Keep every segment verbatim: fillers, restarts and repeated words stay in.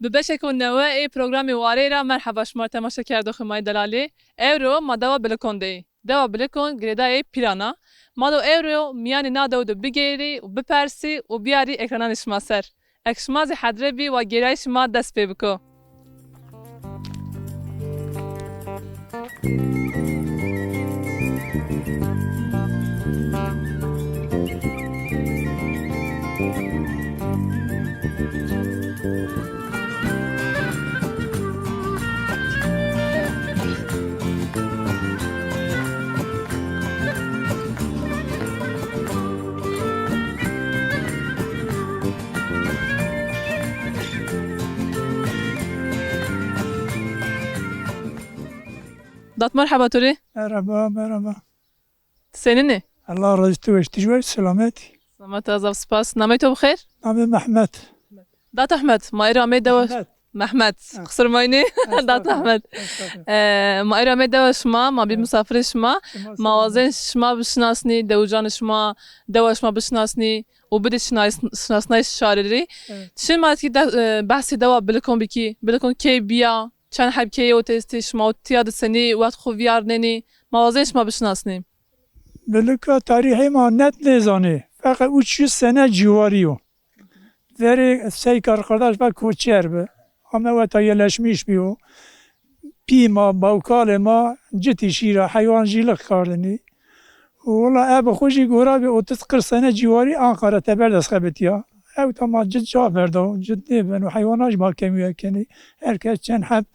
Bi beşêko newe ê programê Wareyî ra merheba şima rê temaşekerdoxê ma yê delalî. Ewro ma dewa Bilikon de yî. Dewa Bilikon girêdayê Pîran a. Ma do ewro mîyanê na dew de bigêrî û bipersî û biyarî ekrananê şima ser. Eke şima zî hedre bî, wa gêrayîşê ma dest pê biko. Dat merheba to rê. Merheba, merheba. Senîn ê? Allah razî tu weş, tu jî weş, selamet. Selamet, zaf spas. Nameyê to bi xêr? Namê Mehmet. Dat Ehmed, ma êro amey dewa Mehmet. Mehmet. Ha. Qusur maynê. Dat Estağfurullah. Ehmed. Estağfurullah. E, ma êro amey dewa şima, ma bî misafirê şima. Şima Ma selamet. Wazên şima bişinasnî, dewicanê şima, dewa şima bişinasnî û bidê şinas-, şinasnayîş şarî rê. Evet. Çima kî de, e, behsê dewa Bilikon bikî? Bilikon key bîya? Çend heb keyê ot estî, şima ot tiya de senî wext xwu vîyarnenî? Ma wazên şima bişinasnî. Bilika tarîxê ma net nêzanê. Feqet üç yüz sene ciwarî yo. Verê sey karqardaş va koçer bi. Ame weta yerleşmiş bîyo. Pî ma, bawkalê ma citî şîra, heywancîlik kardinî. Wela e bi xwu jî gora bî otuz kırk sene ciwarî Ankara teber de xebitîya. Ewta ma cit ca verda, cit nêbeno, heywana jî ma kemîye kenî. Her kes çend heb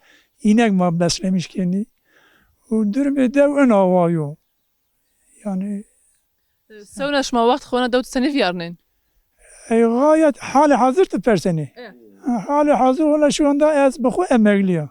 înek ma beslemiş kenî. Û durumê dew ina wa yo. Yanî E, sewna şima wext xwu ena dew de senî vîyarnên? E, gayet halê hazir tu persenî. E. Ha, halê hazir wela şu anda ez bi xwu emeklî ya.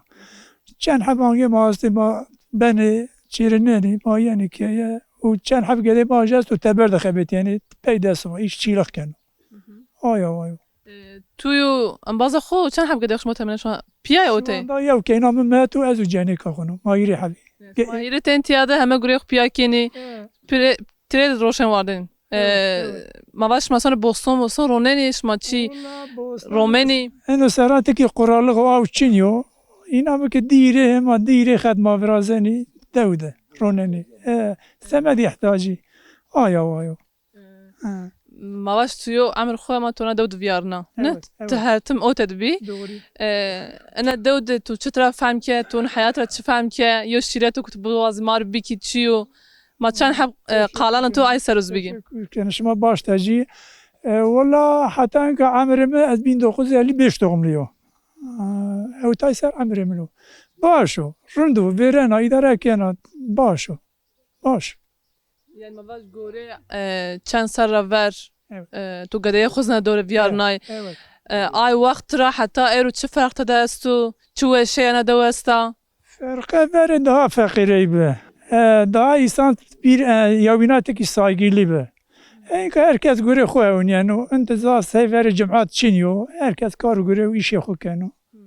Çend heb angê ma estê ma benê çêrinenî, ma yenî keye û çend heb gedê ma jî esto teber de xebetîyenî, pey dest ma, îşçîlik keno. Hı hı. Ayo, ayo. E, tu yo embaza xwu çend heb gedê şima temene şima pîya ye otey? Şu anda yew keyna mi met û ez û cenêka xwu no. Ma hîrê hebî. Evet, ge- ma hîrê tên tiya de heme gurê xwu pîya kenî. Evet. Pire, tire de roşen wardin. E, evet, evet. Ma va şima sonra boston boston ronenî, şima çî Wala boston romenî? Eno serran tikî quralix û aw çin yo. Îna mi ki dîrê, hema dîrê xet ma virazenî dew de ronenî. E, semedî ihtiyacî. Ayo, ayo. Ha. Ma vaj tu yo emir xwu ema tu na dew de vîyarna. Ne? Evet, evet. Tu her tim ote de bî. Doğru. E, ena dew de tu çi tira fehm ke, tu heyat ra çi fehm ke, yo şîreto ku tu biwazî ma rê bikî çi yo? Ma çend heb, e, qalana tu ay ser uz bigî. Teşekkür ederim. Şima baş tacî. E, wela heta enka emrê mi ez bin dokuz yüz elli beş doğumlu yo. E, ewtay ser emrê min o. Baş o. Rind o. Vêrena, îdare kena. Baş o. Baş. Yanî ma vaj gorê, e, çend serr ra ver, evet, e, tu gedeyê xwu zî na dew de vîyarnay. Evet, evet. E, ay wext ra heta êro çi ferq tede esto? Çi weşey ena dew esta? Ferqe verê daha feqîrey bi. E, daha însan bir, e, yewbîna tikî saygîlî bi. Enka her kes gurê xwu ewnîyeno. Intiza sey verê cimat çin yo. Her kes kar û gurê û îşê xwu keno. Hmm.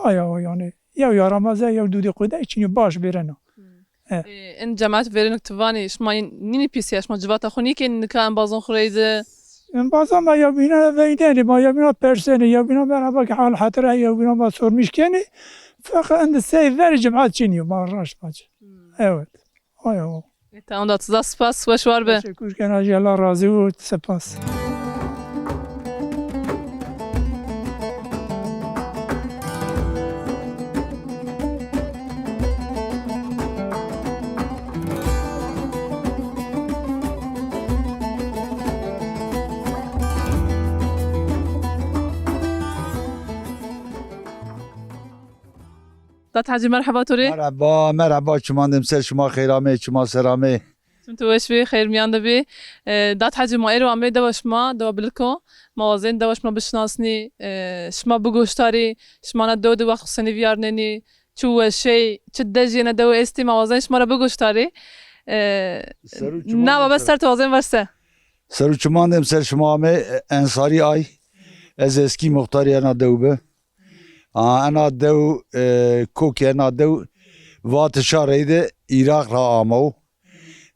Aya o yanî. Yew yaramaze, yew dûdê xwu de çin yo, baş vêreno. Hmm. E. E, in cemaet vêrênik ti vanî, şima nînî pîsîya, şima civata xwu nîkenî nika embazon xwu reyde? Embazon ma yewbîna veydenî, ma yewbîna persenî, yewbîna merheba ki hal hatira, yewbîna ma sormîş kenî. Feqet indi sey verê cimat çinî yo, ma raşt vac. Hmm. Evet. Ay, o. E, tamam da, zaf spas, weş war be. Teşekkür kena jî, Allah razî bo, spas. Dat Hecî, merheba to rê. Merheba, merheba, çiman dem ser şima xeyr amê, çima ser amê. Çim tu weş bî, xeyr mîyan de bî. E, Dat Hecî, ma êro amê dewa şima, dewa Biliko. Ma wazên dewa şima bişinasnî, e, şima bigoştarî, şima na dew de wext xwu senî vîyarnenî, çi weşey, çi dejî ena dew estî, ma wazên şima ra bigoştarî. E, na babe ser tu wazên verse. Ser û çiman dem ser şima amê, Ensarî ay. Ez eskî muxtarî ena dew bi. A, ena dew, e, kokê ena dew vatişa reyde Îraq ra amo.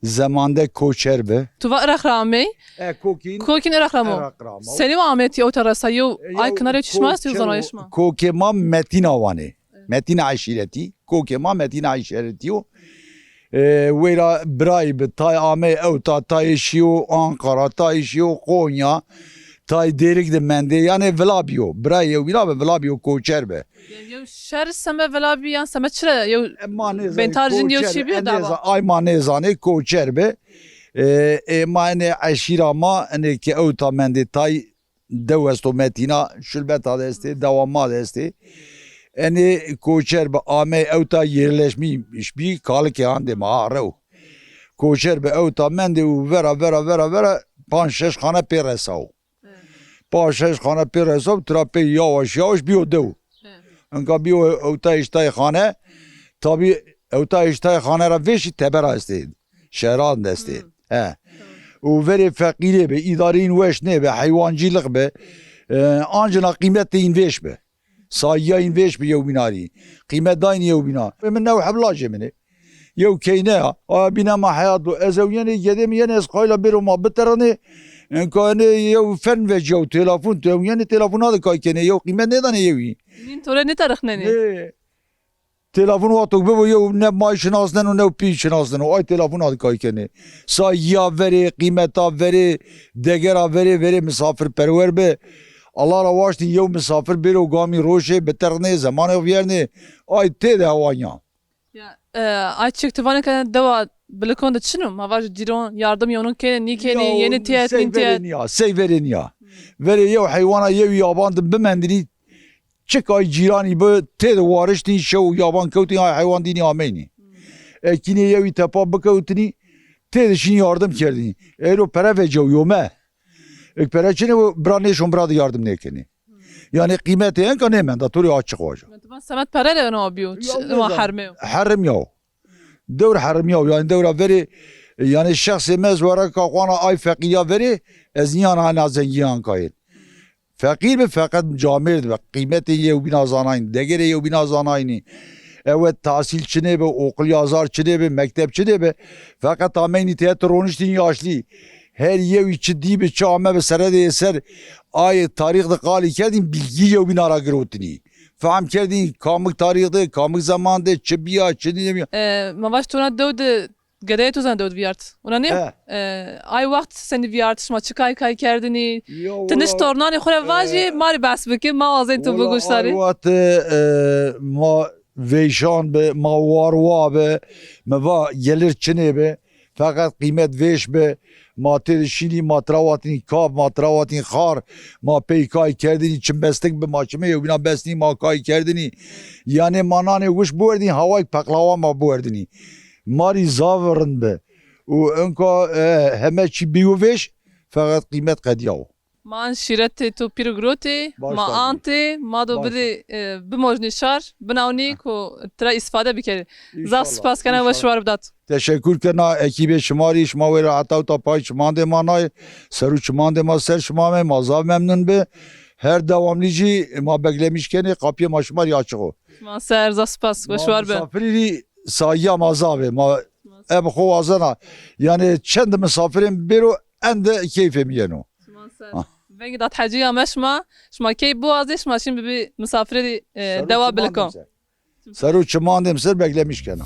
Zemande koçer bi. Tu va Iraq ra amey? E, kokîn. Kokîn Iraq ra mo? Iraq ra mo. Senî wa amey ti ewta resa? Yew ay kinarê çi şima estî, zanayê şima? Kokê ma Metîna vanê. Metîna eşîretî. Kokê ma Metîna eşîretî yo. E, weyra birayî bi, tay amey ewta, tay şîyo Ankara, tay şîyo Konya, tay Dêrik de mendê. Yanê vila bîyo. Birayê yewbîna bi, vila bîyo, koçer bi. Yew şer seme vila bî yan seme çi ra yew bentar jin yew çî bîyo dawa? Ay ma nêzanê, koçer bi. E, e, ma enê eşîra ma, enê ke ewta mendê tay dew esto Metîna, Şulbeta de estê, dewa ma de estê. Enê koçer bi amey ewta yerleşmiş bî, kalikê handê ma ha rew. Koçer bi ewta mendê û vera, vera, vera, vera panc şeş xane pê resawo. Panc şeş xane pê resawo, tira pê yawaş yawaş bîyo dew. Enka bîyo ewta heştay xane, tabî ewta heştay xane ra vêşî tebera estê. Şehran de estê. He. Û verê feqîrê bi, îdareyîn weş nêbi, heywancîlix bi. E, ancina qîmetê în vêş bi. Sayiya în vêş bi yewbîna rî. Qîmet daynî yewbîna. Ê min new heb lajê min ê. Yew keyne ya. Aya bîna ma heyat do. Ez ew yenê gedê mi yenê ez qayla bêro ma biterxnê. Enka enê yew fen vecîyaw telefon. Tu ew yenê telefona de kay kenê. Yew qîmet nêdanê yewî. Nîn to rê nêterixnenê. Nê. Telefon wexto bibo yew ne may şinasneno ne pî şinasneno. Ay telefona de kay kenê. Sayiya verê, qîmeta verê, degera verê, verê misafirperwer bi. Allah ra waştîn yew misafir bêro gamî roşê, biterxnê, zemanê xo vîyernê. Ay têde hewan ya. Ya, e, ay çik tu vanê ke dewa Bilikon de çin o? Ma vajî cîron yardim yewnon kenê, nîkenê, yenê têet, nîn têet. Sey verê nîya, sey verê nîya. Verê yew heywana yew yaban de bimendinî, çik ay cîranî bi, têde wariştîn, şew yaban kewtîn, ay heywan dînî ameynî. Ekînê yewî tepa bikewtinî, têde şînî yardim kerdinî. Eyro pere vecîyaw yome. Ek pere çinê, bira nêşon bira de yardim nêkenê. Yanî qîmetê enka nêmenda, to rê açiq vaja. Ti van semed pere rê eno bîyo, ma hermê yo. Herim ya. Dewr herim ya, yanî dewra verê, yanî şexsê mi ez were ka xwana ay feqîrîya verê, ez nîyana ena zengîyan kayên. Feqîr bi, feqet camêrd bi. Qîmetê yewbîna zanayn, degerê yewbîna zanaynî. Ewet tahsîl çinê bi, oqil yazar çinê bi, mekteb çinê bi. Feqet ameynî têhet roniştîn yaşlî. Her yewî çi dî bi, çi ame bi, seredê ser ayê tarîx de qalî kerdîn, bilgî yewbîna ra girotinî. Fehm kerdîn, kamik tarîx de, kamik zeman de, çi bîya, çi nîbîya. E, ma vaj tu na dew de gedeyê to zana dew de vîyart. Wina nîyo? E, ay wext senî vîyart, şima çi kay kay kerdinî? Ti nişt tornanê xo rê vajî, ma rê behs bikî, ma wazên tu biguştarî. Ay wext, e, ma veyşan bi, ma warwa bi, mi va gelir çinê bi. Feqet qîmet vêş bi. Ma têde şînî, ma tira watînî kap, ma tira watînî xar, ma pey kay kerdinî, çim bestik bi, ma çimê yewbîna besnî, ma kay kerdinî. Yanê ma nanê wiş biwerdîn, hawayk peqlawa ma biwerdinî. Ma rî zaf rind bi. Û enka, e, heme çî bîyo vêş, feqet qîmet qedîyawo. Ma an şîretê to pîr û girotê, ma antê, ma do bidê, e, bimojnê şar, binawnî ku tira îstifade bikerê. Zaf spas kena, weş war bidat. Teşekkür kena ekîbê şima rî, şima wê ra heta uta pay çimandê ma nayê, ser û çimandê ma ser şima me, ma zaf memnun bi. Her dewamlî jî ma beklemiş kenê, qapiyê ma şima rî açiq o. Şima ser, zaf spas, weş war bi. Ma misafirî rî sayiya ma zaf ê, ma eb xo wazena. Yanî çend misafirên bêro, ende keyfê mi yeno. Şima ser. Vengê dathecîya me şima, şima keyf biwazê, şima şîn bibî misafirê, e, dewa Bilikon. Ser û çimandê mi ser beklemiş kena.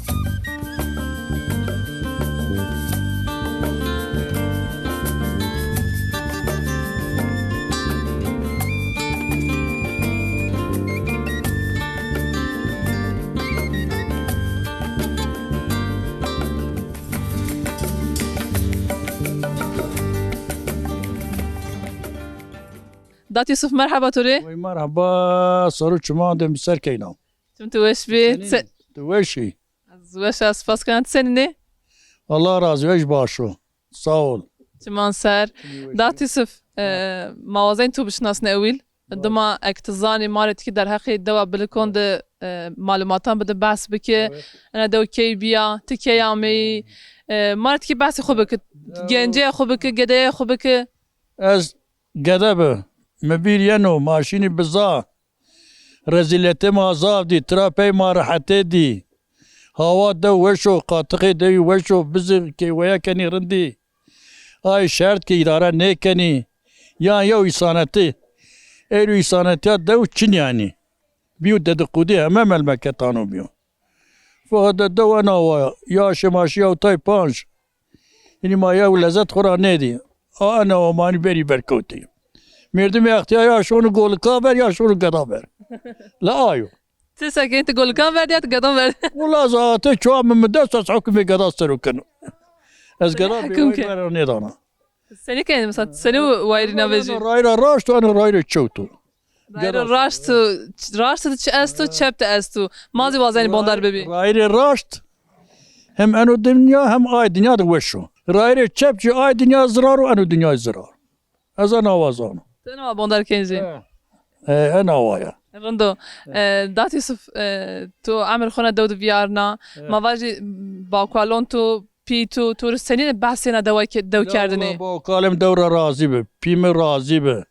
Dat Yusuf, merheba to rê. Wey merheba, ser û çimandê mi ser keyna. Çim tu weş bî. Ti weş î? Ez weş a, spas kena. Ti senîn ê? Allah razî, weş baş o. Sağ ol. Çiman ser. Dat Yusuf, e, ma wazên tu bişinasnê ewîl. Dima eke ti zanî ma rê tikî derheqê dewa Bilikon de, e, malumatan bide, behs bike. Ena dew key bîya, ti key ameyî? E, ma rê tikî behsê xo bike. Gencê xo bike, gedeyê xo bike. Ez gede bi. Mi bîr yeno, ma şînî biza. Rezîletê ma zaf dî, tira pey ma rehetê dî. Hawa dew weş o, qatixê dewî weş o, bizî keyweya kenî rindî. Ay şert ke îdare nêkenî. Yan yew îsanetî. Êro îsanetîya dew çin yanî. Bîyo dediqûdî heme melmeketano bîyo. Feqet de dew ena waya. Ya şemaşî yew tay panc. Hinî ma yew lezet xwu ra nêdî. A ena wa manî berî berkewtî. Merdimê extîyar ya şono golika ver ya şono geda ver. La ayo. Ti se kenî, ti golikan verdî ya ti gedan verdî? Wila ez ate çuwa mi mi dest ez hukmê geda ser o keno. Ez geda bêwayîr vera nêdana. Senî kenî mesela, senî wayîrî na vejî? Rayîra raşt o, eno rayîrê çewt o. Rayîrê raşt o, raşt de çi esto, çep de esto. Ma zî wazenî bondar bibî. Rayîrê raşt hem eno dinya hem ay dinya de weş o. Rayîrê çep jî ay dinya zirar o, eno dinya zirar. Ez ena wa zano. Ti ena wa bondar kenî jî? E, e, ena wa ya. Rind o. E, Dat Yusuf, e, tu emir xwu na dew de vîyarna. E. Ma vajî bakalon tu, pî tu, tu rê senî behsê na dewa ke-, dew kerdinî? Ya wela bakalê mi dew ra razî bi. Pî mi razî bi.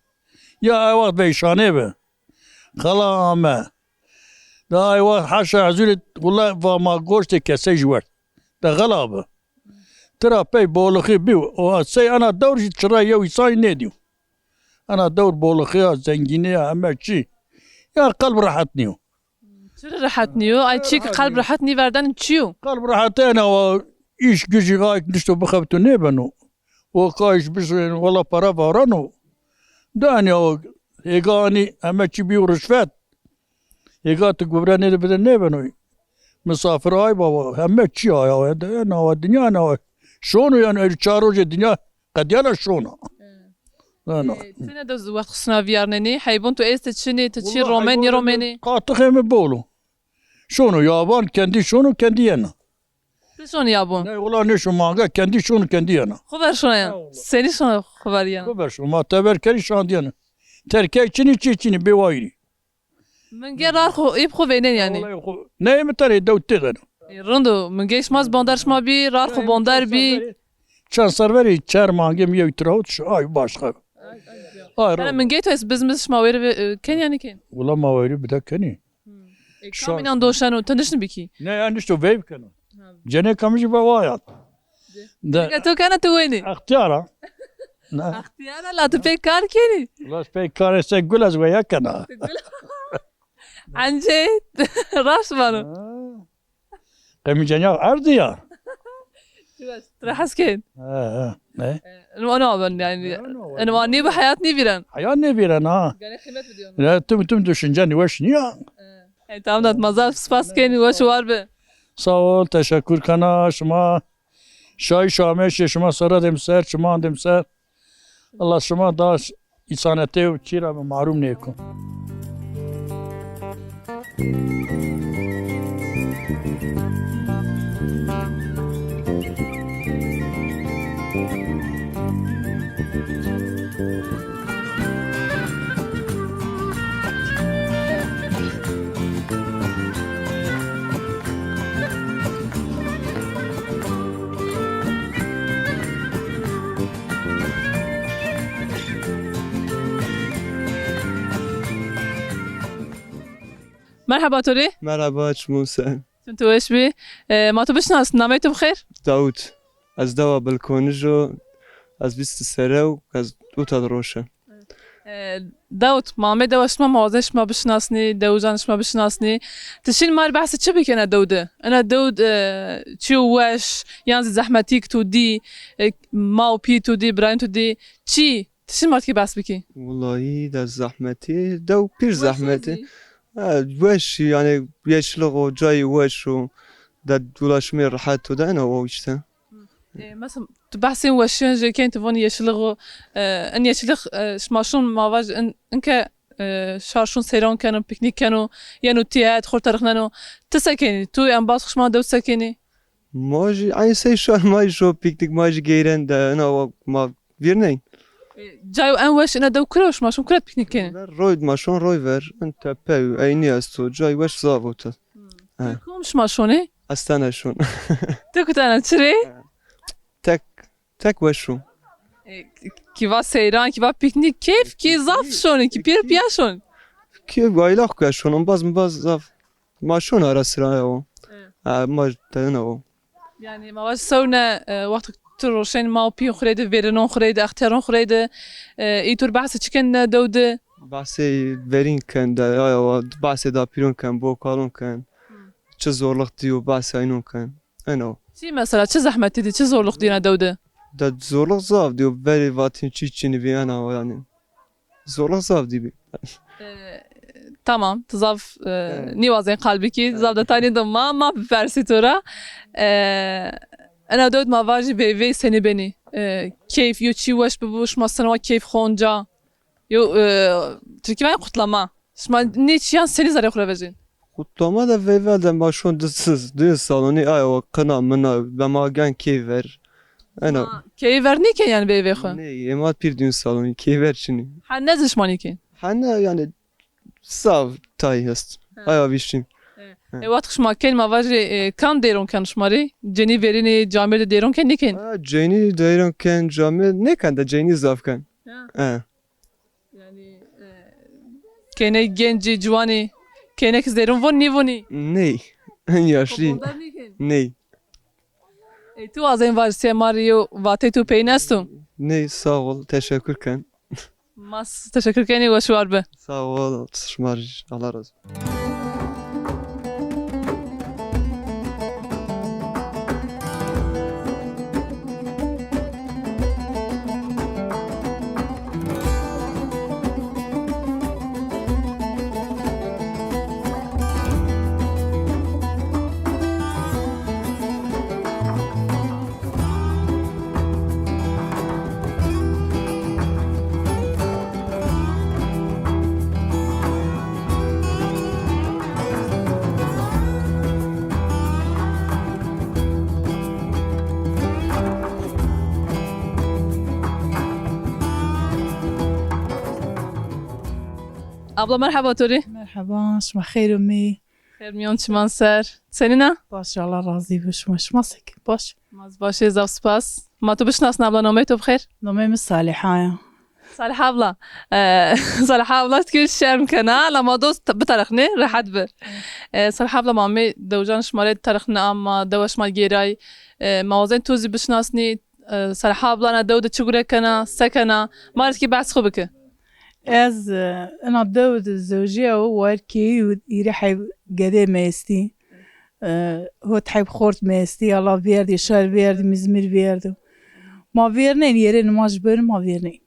Ya ay wext veyşanê bi. Xela ame. De ay wext heşa hezûrê wela va ma goştê kesey jî werd. De xela bi. Tira pey bolixî bî. O sey ena dewr jî çira yew îsanî nêdîyo. Ena dewr bolixî ya, zengînî ya, heme çî. Ya qelb rehet nîyo. Çi rehet nîyo? Ay çî ki qelb rehet nîverdanî çi yo? Qelb rehet ena wa îş gücü ay nişto bixebito nêbeno. O ka îş bişin, wela para varano. Danî o hêga anî heme çî bîyo rişvet. Hêga ti gubre nêde bide nêbeno. Misafir ay baba, heme çî ay ay. De, nawa dinya nawa. Şono yanî, ey çar rojê dinya qedîyana şona. Ana. E, ti ne de wext xusna vîyarnenî? Heybon tu êstê çinî, ti çî romê, nîromênî? Qatixê mi bol o. Şono yaban, kendî şono, kendî yena. Ti şon ya bûn? Ne, wila nêşon manga, kendî şon, kendî yena. Xwu ver şona ya. Ha, wila. Senî şona xwu ver yena? Xwu ver şon. Ma teber kerî şandî yena. Terkey çinî, çî çinî, bêwayîrî. Mingê rar xwu, îp xwu vênên yanî. Wela xwu. Ne, mi tenê dew têdena. E, rind o. Mingê şima zî bondar şima bî, rar xwu bondar bî. Çend serverî, çer mangê mi yew tira ot, şu ay başka. Ay, ay, ay. Ay, rind o. Mingê tu ez bizmiz şima wêrî ve-, e, ken yanî ken? Wila ma wêrî bide kenî. Hmm. E, kam înan doşeno, ti nişnî bikî? Ne, ya nişto veyv kena. Ha. Cenê kamijî be wayat. De. De. Nika to kena tu wenî? Extiyar a. Ne? Extiyar a, la tu pey kar kenî? Wila pey kar se gul ez weya kena. Gul. Ence, raşt vano. Ha. Qemî cenîya erdî ya. Tu hes kên. He, he, ne? E, eno, eno aben yanî. Eno, eno. Eno nî bi heyat nîvîren. Heyat nîvîren ha. Gene qîmet bidîyon. Ya, tim, tim düşüncen weş nîya. E, tamam, Dat, ma zaf spas kên, weş û war bi. Sağ ol, teşekkür kena şima. Şayîş û ameşê şima sere dem ser, çiman dem ser. Allah şima da îsanetê û çî ra bi mahrûm nêko. Merheba to rê. Merheba, çimû ser. Tim tu weş bî. E, ma tu bişinasnî, nameyê tu bi xêr? Dawud. Ez dewa Bilkonij o. Ez vîst serre û ez uta di roşe. E, Dawud, ma amê dewa şima, ma wazen şima bişinasnî, dewijan şima bişinasnî. Ti şîn ma rê behsê çi bikî ena dew de? Ena dew de, e, çîyo weş, yan zî zehmetîk tu dî, e, ma û pî tu dî, birayên tu dî, çî? Ti şîn ma rê ti kî behs bikî? Wulahî de zehmetî, dew pîr zehmetî. Ha, weş, yanî yeşilix o, cayê weş o, de ulaşimê rehet o, de ena o îşte. E, mesela, tu behsên weşiyan jî kenî, tu vanî yeşilix o, e, in yeşilix, e, şima şûn ma vaj in, in ke, e, şar şûn seyran keno, pîknîk keno, yeno tîyet, xorte rixneno. Ti se kenî? Tu embaz xwu şima dew se kenî? Ma jî eyn sey şar ma jî şo pîknîk ma jî geyren de, ina wa ma vîrney. E, cayo en weş ina dew kuro, şima şûn kura pîknîk kenî? Roy ma şûn roy ver, in tepe, eynî esto, cay weş zaf o te. Hmm. He. Kom şima şûnê? Astana şûn. Tu kutana çirê? Tek, tek weş o. E, kî va seyran, kî va pîknîk, keyf, kî zaf şûnê, kî pîr pîya şûn. Kî wayla xu ke şûn, embaz embaz zaf. Ma şûn ara sira ya o. Evet. E, ma tena o. Yanî ma vaj sewne, e, wexto tu roşên ma û pîyên xwu rê de, vêrinon xwu rê de, extîyaron xwu rê de, e, î tur behsê çi ken ne dew de? Behsê verîn ken de, ya, ya, behsê dapîron ken, bokalon ken. Hı. Çi zorlix dîyo, behsê aynon ken. Eno. Çi mesela, çi zehmetî dî, çi zorlix dî ne dew de? De zorlix zaf dîyo, verê vatîn çî çinî bî, ena yanî. Zorlix zaf dî bî. E, tamam, tu zaf, e, nîwazên qal bikî, zaf detay nêdo ma, ma bipersî to ra. E, ena dew de ma vajî veyvey senî benî? E, keyf, yo çî weş bibû, şima sena wa keyf xo onca. Yo, e, Tirkî vanê kutlama. Şima nê çîyan senî zerrê xo ra vejên? Kutlama de veyve de ma şon di, di salonî, ayo qina mina, be ma gen key ver. Ena. Ma key ver nîken yanî veyvê xo? Ney, ê ma pîr dîn salonî, key ver çinî. Ha, ne zî şima nîken? Ha, ne yanî zaf tay est. Ha. Aya vîştîn. E, e, wext şima kên ma vajê, e, kam deyron ken şima rê? Cenî verînê, camêrdê deyron ken nîken? Ha, cenî deyron ken, camêrd nêken de cenî zaf ken. Ha. E. Yanî, e, kêney gencî, ciwanî, kênek zêrûn von nîvonî? Ney. En yaşlî. Xobordar nîkên? Ney. Ey, tu wazên vaj sê ma rê yew vatey tu peyin esto? Ney, sağ ol, teşekkür ken. Ma s-, teşekkür kenî, weş war bi. Sağ ol, şima rê, Allah razı olsun. Abla, merheba to rê. Merheba, şima xeyr ûmê. Xêr mîyon çiman ser. Senîn a? Baş, Allah razî bo şima. Şima se kî? Baş. Ma zî baş ê, zaf spas. Ma to bişinasnî abla, nomey to bi xêr? Nomey mi Saliha ya. Saliha abla. E, Saliha abla kî şerm kena, la ma dost bitarixnê, rehet bi. E, Saliha abla, ma amê dewijan şima rê bitarixnî, ama dewa şima gêray. E, ma wazên to zî bişinasnî, e, Saliha abla na dew de çi gure kena, se kena? Ma rê kî behs xo bike. Ez, e, ina dew de zewjîyawo, war keyî û hîrê heb gedê mi estî. E, hot heb xort mi estî. Allah vêrdî, şar vêrdî, mi zî mir vêrdo. Ma vêrnên, yerê nimaj beno, ma vêrnên.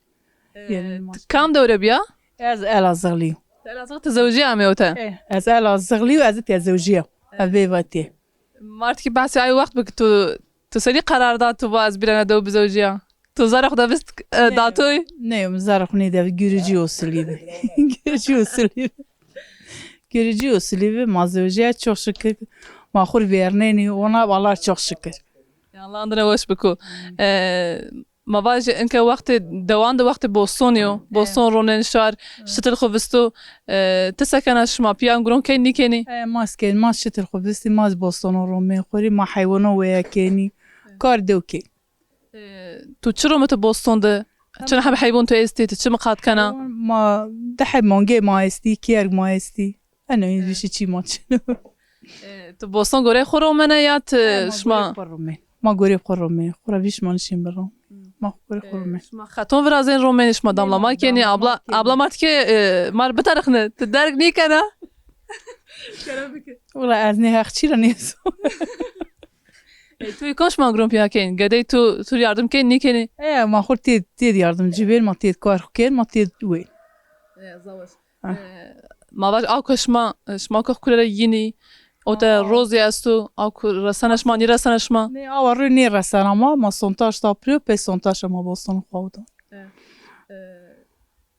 E, yerê nimaj. Kam dew ra bîya? Ez Elazığlî yo. Elazığ, ti zewjîya amê ote? E, ez Elazığlî yo, ez tê zewjîya. E. Ez veyva tê. Ma rê kî behsê ay wext bike, tu, tu senî qerar da tu va ez bîra na dew bizewjîya? Tu zerrê xo de vist, e, datoy? Ney, mi zerrê xo nêdewî, gürücü usulü bi. Gürücü usulü bi. Gürücü usulü bi, ma zewjîya, çok şükür. Ma xo rê vernenî, ona Allah çok şükür. Ya Allah endine weş biko. E, ma vajî inke wextê dewan de wextê bostonî yo. Boston ronên şar, şitil xo visto. E, ti se kena, şima pîyan guron key nîkenî? E, ma s-, kên, ma şitil xo vistî, ma zî bostonon romên xo rê, ma heywanon weya kenî. Kar dew kên. E, tu çi romite boston de? Çend heb heybon tu estî, ti çi miqat kena? Ma di heb mangê ma estî, kî erg ma estî. Eno, vîşî çî ma çin o. E, tu boston goreyê xo romene ya ti şima? Ma goreyê xo romên. Ma goreyê xo romên. Xo ra vîş ma nişên biron. Ma goreyê xo romên. E, şima xeton virazên romên, şima damlama kenî, abla, abla ma rê ti ke, e, ma rê bitarixne, ti derg nîkena? Kerem bike. Wela ez nê heq çî ra nêzon. E, tu kon şima guron pîya kên? Gedey tu, tu yardim kên, nîkenî? E, ma xo têd, têd yardimcî bên, ma têd kar xo kên, ma têd wên. E, zaweş. Ha. E, ma vaj, aw ke şima, şima ke kure ra yînî, o te rozî esto, aw ke resena şima, nêresena şima? Nê, awa rê nêresena ma, ma sontaj ta piro, pey sontaj ma boston xo da. E, e,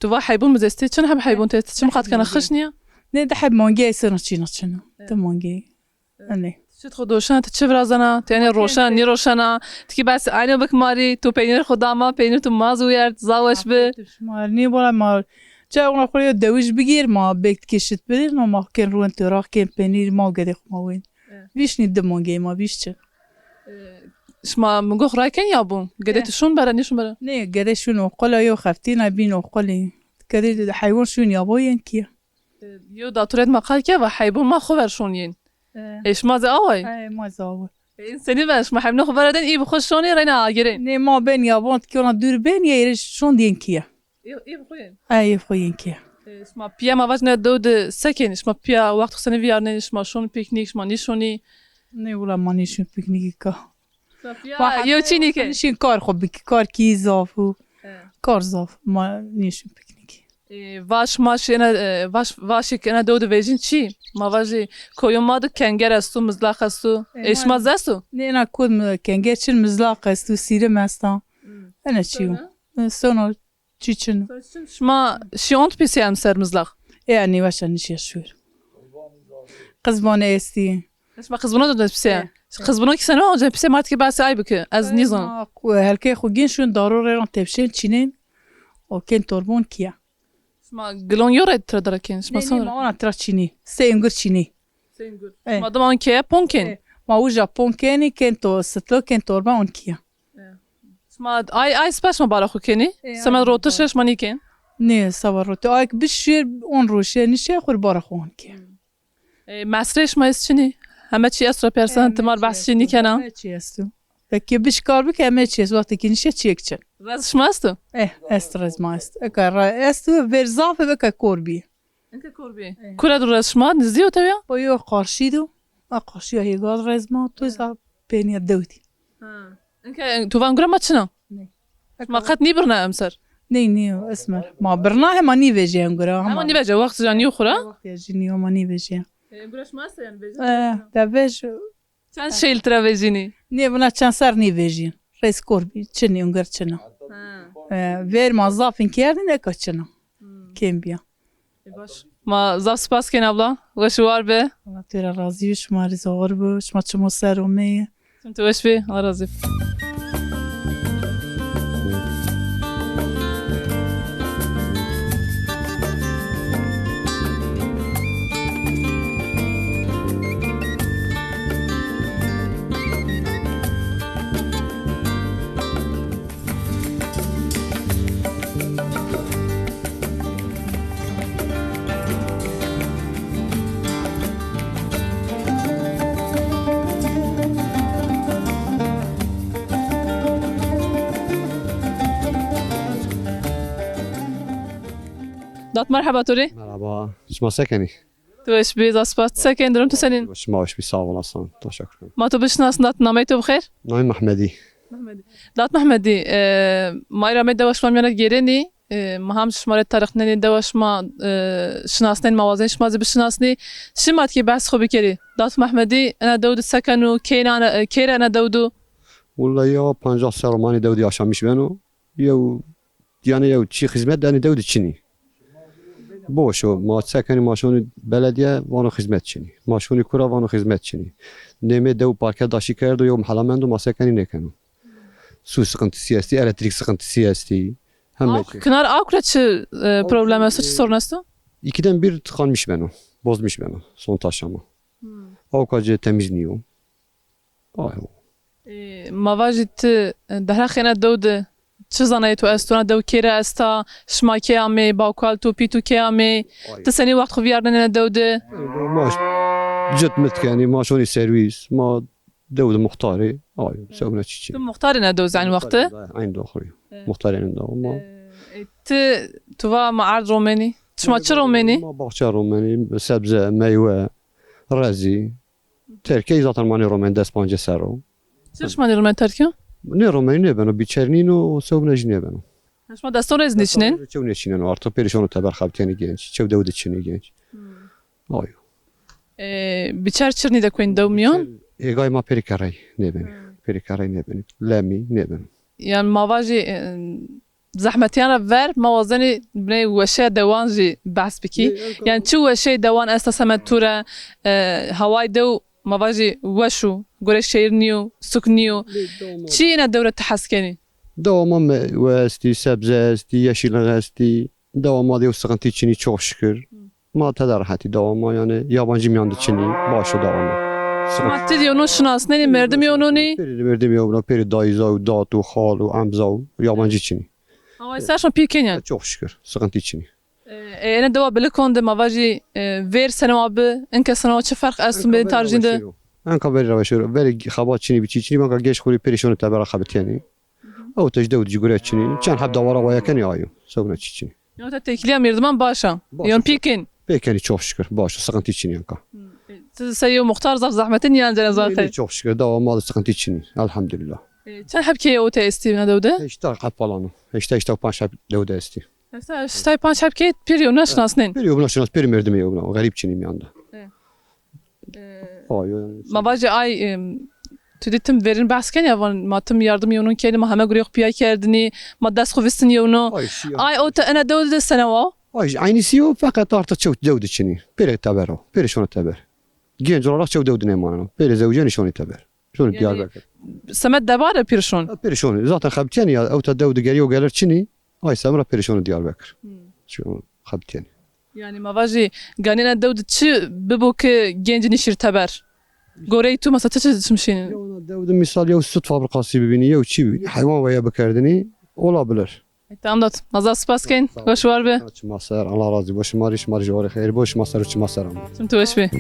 tu va heybon mi zî estî, çend heb heybon tu estî, çi miqat kena, xişn ya? Nê, di heb mangî eysena çîna çin o. E. Di mangî. Enê. Şit xo doşena, ti çi virazena? Ti enê roşena, nîroşena? Ti kî bes aynî bik ma rê, tu peynîr xo da ma, peynîr tu ma zî wîyert, zaweş bi. Şima nê bola ma. Ça ona xo rê dewij bigêr, ma bek tikê şit bidîr, no ma kên ruwen toraq, kên peynîr, ma û gedê xo ma wên. Evet. Vîşnî di mangê ma, vîş çi. E, şima mi gox ray kên ya bûn? Gedê tu şûn bera, nêşûn bera? Nê, gedê şûn oqol a, yo heftîna bîn oqolî. Gedê heywan şûn ya bo yên kî. E, yo daturet ma qal ke va heybon ma xo ver şon yên. E. Ê şima zî awa yê? E, ma zî awa. Ê, însenî ben, şima hemîne xo vera den, î bi xo şonê reyna agêrên. Nê, ma ben ya, van tikê ona dûr ben ya, êrê şon diyên kîye. Ê, ê bi xo yên? E, ê bi xo yên kîye. Ê, şima pîya ma vajine dew de se kenî? Şima pîya wext xo senî vîyarnenî, şima şon pîknîk, şima nîşonî? Nê, wila ma nîşon pîknîkî ka. Şima pîya yew çî nîkên? Nîşin kar xo bikî, kar kî zaf û. He. Kar zaf, ma nîşin pîknîkî. Ê, vaş maş ena, e, vaş, vaşê ke ena dew de vejîn çî? Ma vajî koyo ma de kenger esto, mizlaq esto. Ê, ê, şima zî esto? Nê, ena kod mi kenger çin, mizlaq esto, sîrim esta. Hmm. Ena çî yo. Sonra? E, sonra çî çin. Sonra çi çin? Şima şî ont pîsê em ser mizlaq? Ê, nê, vaşa nişîya şûr. Qizbane estî. Şima qizbûna de pîse? E. Qizbûna kî seno, onca pîse ma tikê behsê ay bike. Ez nîzon. Ma xu-, helkeyê xu gên şûn daro rê ran tepşên çînên. O kên torbon kîya. Şima gilon yo rê tira dara kên? Şima... Nê, nê, son ma ona tira çînî. Sey ungur çînî. Sey ungur. E. Şima dima on keye pon kên? E. Ma uja pon kenî, kên to sitlo, kên torba on kîya. E. Şima ay, ay spa şima bara xu kenî? E, semed rotiş şima nîkên? Nê, seba rotî. Ay bişir on roşe nişe xu bara xu on kê. Hmm. E, mesrê şima est çinî? Heme çî est ra persen, timar behs çî nîkena. Heme çî esto. Peki biş kar bike heme çî est. Wextê ki nişe çîyek çin. Rez şima esto? Eh, est rez ma est. Eka ra esto, ver zaf e, eka kor bî. Eka kor bî. Eh. Kure do rez şima? Nizdî yo tewya? O yo qarşî do. A qarşîya hêgaz rez ma, tu za peynîya dewtî. Ha. Inke tu van gure ma çina? Nê. Ma qet nîbirna emser? Nê, nê, esmer. Ma birna he, ma nîvejîyen gure. Ama nîvejîyen, wext ja nîyo xura? Wext ya jî nîyo, ma nîvejîyen. E, gure şima esta yanî vejîyen? E, de vej. Çend şêl tira vejînî? Nê, vuna çend ser nîvejîyen. Rêz kor bî, çinî, unger çina. Ha. E, ver ma zafin kerdin, eka çina. Hmm. Kêm bîya. E, baş. Ma zaf spas kên abla. Weş û war be. Allah tu ra razî bi, şima rê zor bi. Şima çimo ser omeyî. Tim tu weş bî. Allah razî bi. Dat merheba to rê. Merhaba. Şima se kenî? Tu weş bî, zaf spas. Ti se kenî, durum tu senîn? Şima weş bî, sağ olasın. Teşekkür ederim. Ma tu bişinasnî, dat nameyê to bi xêr? Namê Mehmedî. Mehmedî. Dat Mehmedî, e, ma îra amê dewa şima mîyan de gêrenî, e, ma hem şima rê tarîx nenî, dewa şima, e, şinasnenî, ma wazenî şima zî bişinasnî. Şima tikê behs xo bikerî. Dat Mehmedî ena dew de se keno, kê ra, e, kê ra ena dew de? Willa ya pancas serr o ma enê dew de yaşamış beno. Yew, yanî yew çî xizmet de enê dew de çinî. Boş o. Ma se kenî, ma şonî beledîye, vano xizmet çinî. Ma şonî kura, vano xizmet çinî. Nêmê dew parke daşî kerdo, yew mehela mendo, ma se kenî nêkeno. Su sıkıntısı estî, elektrik sıkıntısı estî. Heme şey. Kinar a kura çi, e, problem esto, çi sorun esto? İkiden bir tıkanmış beno. Bozmuş beno. Son taşlama. Hmm. Awka ci temiz nîyo. Ay ho. Ê, ma vajî ti, e, derheqê ena dew de çi zanayê to esto? Ena dew kê ra esta? Şima kê amê? Bawkal to, pî to kê amê? Ay. Ti senî wext xo vîyarnenî ena dew de? Ma cit mit kenî, ma şonî serwîs, ma dew de muxtarî. Ay, sewna çiçî. Ti muxtarê ena dew zî eynî wext de? Eynî doxrî. E. Muxtarê ena dew ma. E, e, ti, tu va ma erd romenî. Şima çi romenî? Ma baxçe romenî, sebze, meywe, rezî. Terkey zaten ma nêromen des pancê serr o. Çi şima nêromen terkey? Nêromenî nêbeno, bîçer nîno, sewbine jî nêbeno. Şima deston rê zî nêçînên? Çew nêçîneno, artık perîşan û teber xebitîyenî genç. Çew dew de çinî genç. Hmm. Ayo. E, bîçer çirnî de kuên dew mîyon? Hêgay ma perî kerrey nêbenî. Hmm. Perî kerrey nêbenî. Lemî nêbeno. Yanî ma vajî, e, zehmetîyan ra ver, ma wazenî binê weşeya dewan jî behs bikî. Nê, yanî çi weşeyê dewan esta semed tu re, e, hawayê dew ma vajî weş o, gorê şehir nîyo, suk nîyo. Nê, dewa ma. Çi ena dew ra ti hes kenî? Dewa ma meywe estî, sebze estî, yeşillik estî. Dewa ma de yew sıkıntı çinî, çok şükür. Hı. Ma tede rehetî dewa ma, yanî yabancı mîyan de çinî, baş o dewa ma. Sıkıntı. Ma ti de yew no şinasnenî, merdimî yew no nî? Pêrî merdimî yew no, pêrî dayîza û dat û xal û emza û yabancı çinî. Ama ser şima pî kenî yanî? Çok şükür, sıkıntı çinî. E, E, ene dewa Bilikon de ma vajî, e, vêr senewa bi, inke senewa çi ferq esto bê tarjîn de? Enka verî ra weş o. Verî xebat çinî bi çî çinî, enka geş xurî perîşon û teber ra xebitîyenî. Ew tej dew di ci gure çinî. Çend heb dawara waya kenî ayo. Sewna çî çinî. Yon te têkilîya mêrdiman baş a? Baş a. Yon pîkin? Pêkenî çok şükür. Baş o. Sıkıntı çinî enka. Ti se yew muxtar zaf zehmete nîyancena zaten. Çok şükür. Dewa ma de sıkıntı çinî. Elhamdülillah. E, çend heb keye o te estî na dew de? Heşta heb falan o. Heşta, heşta û panc heb dew de estî. Heşta, heşta û panc heb keye pir yew naşinasnên. Pir yew naşinas, pir merdimê yew na. Xerîb çinî mîyan de. E. E, ay, ay, ay. Ma vajî ay, em, tu dî tim verîn behs kenî, ya van ma tim yardim yewnon kenî, ma heme gurê xo pîya kerdinî, ma dest xo vîstin yewno. Ay, şî, ay. Ay o te ene dew de senewa? Ay, aynî sî yo, feqet artık çew dew de çinî. Pêrê teber o, pêrê şono teber. Genç olarak çew dew de nêmaneno. Pêrê zewcenî şonî teber. Şonî Diyarbekir. Semed deba de pêrê şon? Ha, pêrê şonî. Zaten xebitîyenî ya, ew te dew de geriyo gelir çinî. Ay semra pêrê şonî Diyarbekir. Hmm. Şonî xebitîyenî. Yanî ma vajî ganî ena dew de çi bibo ke gencî nişîr teber? Goreyê tu mesela ti çi çimşînin? Yew ena dew de misal yew süt fabrikası bibînî, yew çî bibînî, heywan weya bikerdinî, olabilir. E, tamam dat. Ma zaf spas kên. Sağ ol. Weş war be. Çima ser, Allah razî bo. Şima rî, şima rî jî warê xeyr bo, şima ser û çima ser ama. Çim tu weş bî.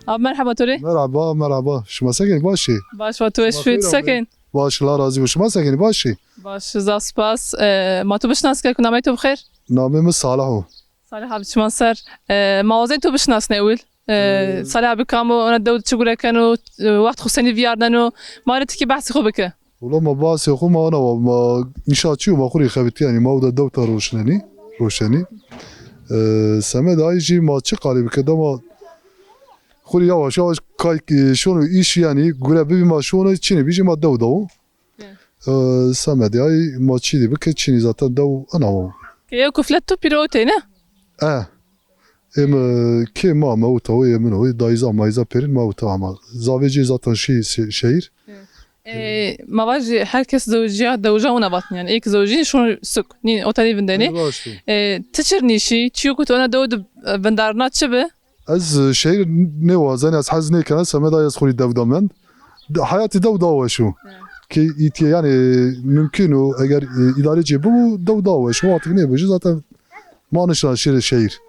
Abi merheba to rê. Merhaba, merhaba. Şima se kenî, baş î? Baş, va tu weş bî, tu se kenî? Baş, Allah razî bo. Şima se kenî, baş î? Baş, zaf spas. E, ma tu bişnas ke, nameyê to bi xêr? Namê mi Salih o. Salih abi, çiman ser. E, ma wazên to bişinasnê ewil. E, Salih abi kam o, ona dew çi gure keno, e, wext xo senî vîyarneno? Ma rê tikî behsê xo bike. Wela ma behsê xo ma ona wa, ma înşaatçî yo, ma xo rê xebitîyenî, ma ewda dew ta roşnenî, roşenî. E, semedê ay jî ma çi qalê bike, dema xo rê yawaş yawaş kay, e, şono îş, yanî gure bibî ma şono, çinê bî jî ma dew dawo. E, semedê ay ma çî dî bike, çinî zaten dew ina wo. Ke yew kuflet tu pîro o tey ne? E. Ê mi kê ma, ma ewta o, ê min o, ê dayîza mayîza pêrin ma ewta ama. Zavê cê zaten şî se-, şehîr. E, ma vajî her kes zewicîya, dewija wina vatnî yanî. Ê ke zewicî şono suk. Nî, o tenî vindenî. E, ti çir nîşî, çîyo ke tu ona dew de, e, vindarna çi bi? Ez, e, şehîr nêwazenî, ez hez nêkena, semedê ay ez xo rê dew da mend. De-, heyatî dew da weş o. Ke îtîye, yanî, mumkun o, eger, e, îdare cê bibo, dew da weş o. Wextî ke nêbo jî zaten ma nişna şirê şehîr.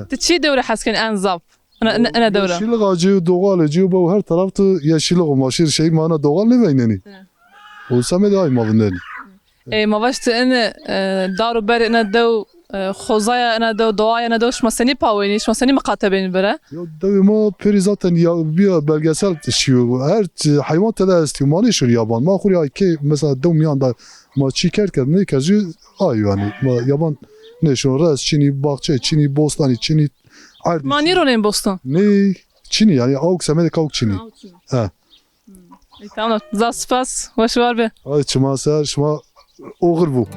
Ti çi dew ra hes kenî en zaf? Ina, ina, ina dew ra. Yeşilliğa cê, doğalê cê, bo her taraf tu yeşilliğ o, ma şirê şehîr ma ina doğal nêveynenî. O semedê ay ma vindenî. E, ma vaj ti ene, e, dar û berê ene dew, e, xozaya ene dew, doğaya ene dew, şima senî paweynî, şima senî miqate benî bire? Ya dewê ma pêrî zaten ya, bîya belgesel şîyo. Her çi heywan tede estî. Ma nêşon yaban. Ma xo rê ay kê mesela dew mîyan da ma çî kerd kerd, nêkerd jî ay yanî. Ma yaban nêşon, rez çinî, baxçe çinî, bostanî çinî, erdî çinî. Ma nêronên bostan? Nê, çinî yanî, awk semedê kawk çinî. Ha, awk çinî. He. Ê, tamam. Zaf spas. Weş war be. Ay, çiman ser, şima oxir bo.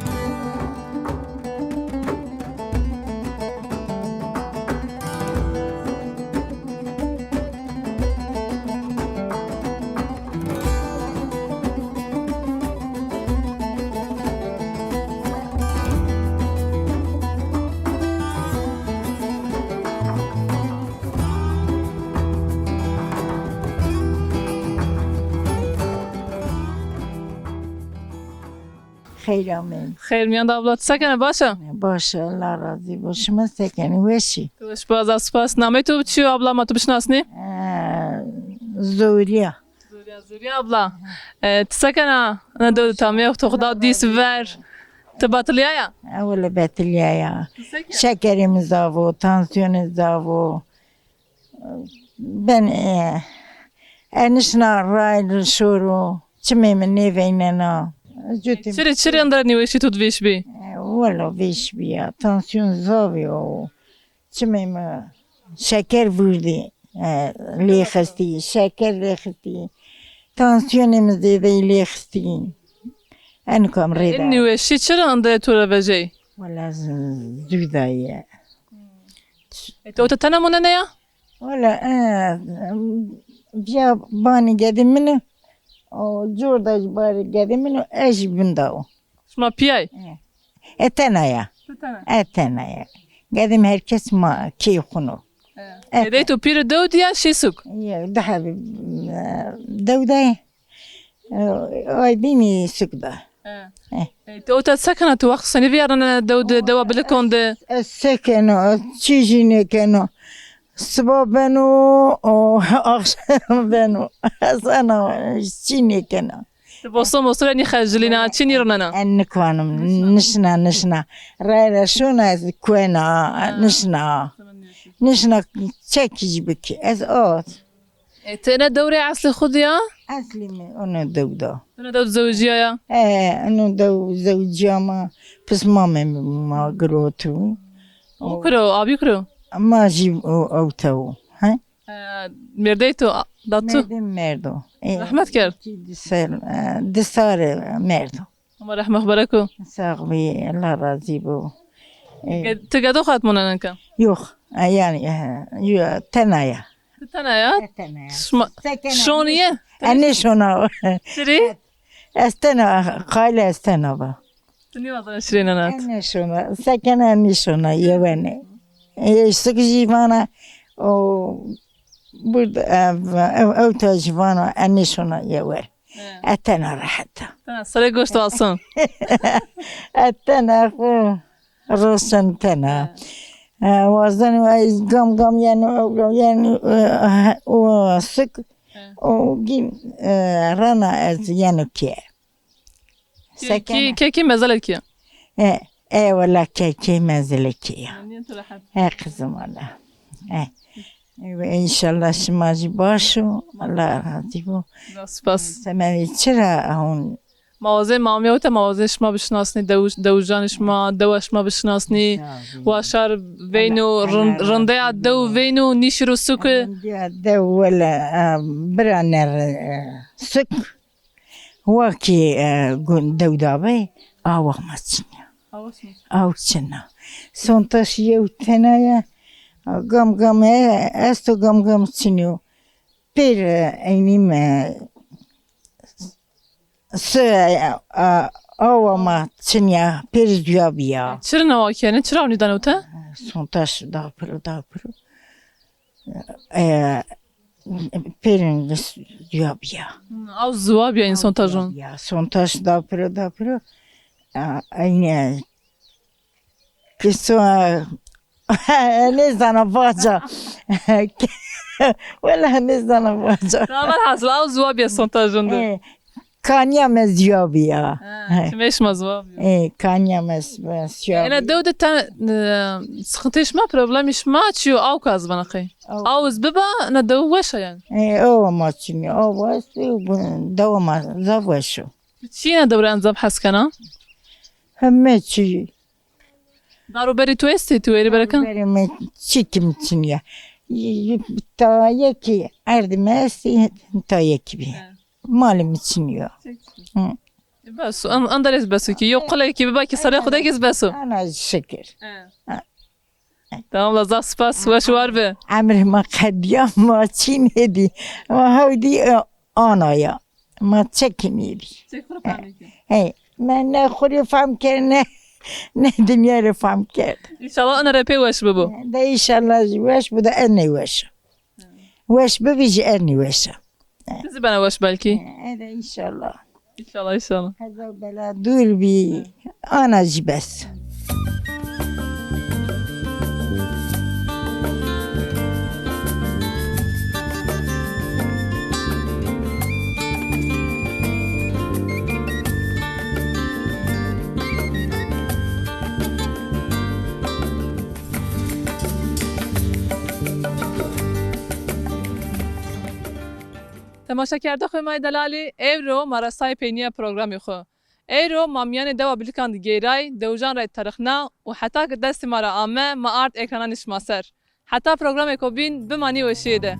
Xeyr ameyî. Xeyr mîyan de abla. Ti se kena, baş a? Baş a, Allah razî bo. Şima se kenî, weş î? Weş, zaf spas. Nameyê to çi yo abla, ma tu bişinasnî? E, Zûrîya. Zûrîya, Zûrîya abla. E, ti se kena? Ina dew de tamî yo, to xo da dîs ver. Ti betilîyaya? E, wele betilîyaya. Ti se kena? Şekerê mi zaf o, tansîyonê zaf o. Ben, e, e, nişna ray li şoro, çimê mi nêveynena. Cutê mi. Çirê, çirê inde nêweşî tu di vêş bî? E, wela vêş bîya, tansiyon zaf yo. Çimê mi şeker vurdî, e, lêxistî, şeker lêxistî. Tansiyonê mi zêdeyî lêxistî. Eno kam rê de. Ê nêweşî çira inde to ra vejey? Wela z-, zû daye. E, ti ewta tena monena ya? Wala, e, viya banî gedê min o, o cor da jî barê gedê min o, ez jî vinda o. Şima pîyay? E. E, tena ya. Ti tena? E, tena ya. Gedê mi her kes ma key xwuno. E. E, gedey to pîrî dew di ya şî suk? Ya, di hebî, e, dew da ye. E, ay bînî suk da. E. E. E, ti ewta se kena, ti wext senî vîyarnena dew di, dewa bilikon di? Ez se kena, ez çî jî nêkena. Siba beno, o, axşam beno. Ez ena çî nêkena. Ti bosto mosto ra nîxercilîna, çi nîronena? En nikanim, nişna, nişna. Rayra şona ez kuena, nişna. Nişna çekî jî bikî. Ez ot. E, ti ene dewrê eslê xwu de ya? Eslê mi ono dew da. Ono dew zewicîya ya? E, ono dew zewicîya ma, pismamê mi ma girotu. O kuro, abî kuro? Ma jî o, ewta o. He? E, mêrdey to, da tu? Mêrdê merdo. E, rehmet kerd. Di sar, e, di sar merdo. Ama rehmet xwu bera ko. Sağ ol, Allah razî bo. E, ge-, ti gedo xat monena nika? Yox, e, yanî, e, yo, tena ya. Ti tena ya? E, tena ya. Şima, şonîye? E, nêşona. Çirî? Ez tena, qayîl ez tena ba. Ti nêwazena şirênena ti? Ez nêşona. Se kena ez nêşona, yewene. E, sik jî vana, o, burada, e, ew, ewta jî vana, ez nêşona yewe. He. Ez tena rehet a. Tena, serê goşt ason. Ez tena xwu roşen tena. He. E, wazeno ez gam gam yeno, ew gam yeno, e, o sik, he, o gîn, e, rana ez yeno kê. Kekî, kekî mezelekî ya. E, e, wela kekî mezelekî ya. Yanî tu rehet. E, qizim wela. E. E, înşallah şima jî baş o. Allah razî bo. Spas. Semedê çira hûn? Ma wazê, ma amîya ewta, ma wazê şima bişinasnî, dew-, dewijanê şima, dewa şima bişinasnî. Wa şar veyno, rind-, rindeya dew veyno, nîşiro suki. Rindeya dew wela, e, bira ne, e, sik. Wa kî, e, gun-, dewda bey, awa ma çin ya. Awa çin. Aw çin a. Sontaş yew tena ya, gam gam, e, esto, gam gam çin yo. Pêr, e, eynî me, se, e, a, awa ma çin ya, pêr zuya bîya. Çira nawa kenê, çira ewnî dano te? Sontaş da piro, da piro. E, pêrin ziwa bîya. Hmm, aw ziwa bîya în sontajon. Ya, sontaj da piro, da piro. A, aynı. Kiso, nêzana vaca. Wela nêzana vaca. Tamam, velhasil, aw ziwa bîya sontajon de. E, Kanya me ziwa bîya. Ha, çimê şima ziwa bîya. E, kanya me s-, me ziwa bîya. Ena dew de te, e, sıkıntı şima, problemî şima çi yo, aw ka ez vana qey? Aw. Aw ez biba, na dew weş a yanî. E, aw ma çinî, aw weş, dew ma zaf weş o. Çi na dew ra en zaf hes kena? Heme çi. Dar û berî tu estî, tu wêrî berekan? Berê mi çîkî mi çinî ya. Ta yekî erdî mi estî, ta yekî bî. He. Malê mi çinî yo. Hı. E, bes, an-, anderes bes o kî. Yo qulekî biba kî serê xwu de kî bes o. Ana şikir. He. Ha. Tamam la, zaf spas, weş war bi. Emrê ma qedîya, ma çî nêdî. Ma hewdî, e, ana ya. Ma çekî nêdî. Çek xwu rê fehm nêkerd. Hey, me ne xwu rê fehm kerd, ne, ne dinya rê fehm kerd. Înşallah ina rê pê weş bibo. De înşallah jî weş bo, de ez nêweş a. Weş bibî jî ez nêweş a. Ti zî bena weş belkî. E, e de înşallah. Înşallah, înşallah. Qeza û bela dûr bî, ana jî bes. Temaşekerdoxê ma yê delalî, ewro ma resayê peynîya programê xwu. Ewro ma mîyanê dewa Bilikan de geyray, dewijan ra terixna û heta ke destê ma ra ame, ma ard ekrananê şima ser. Heta programêko bîn, bimanî weşîye de.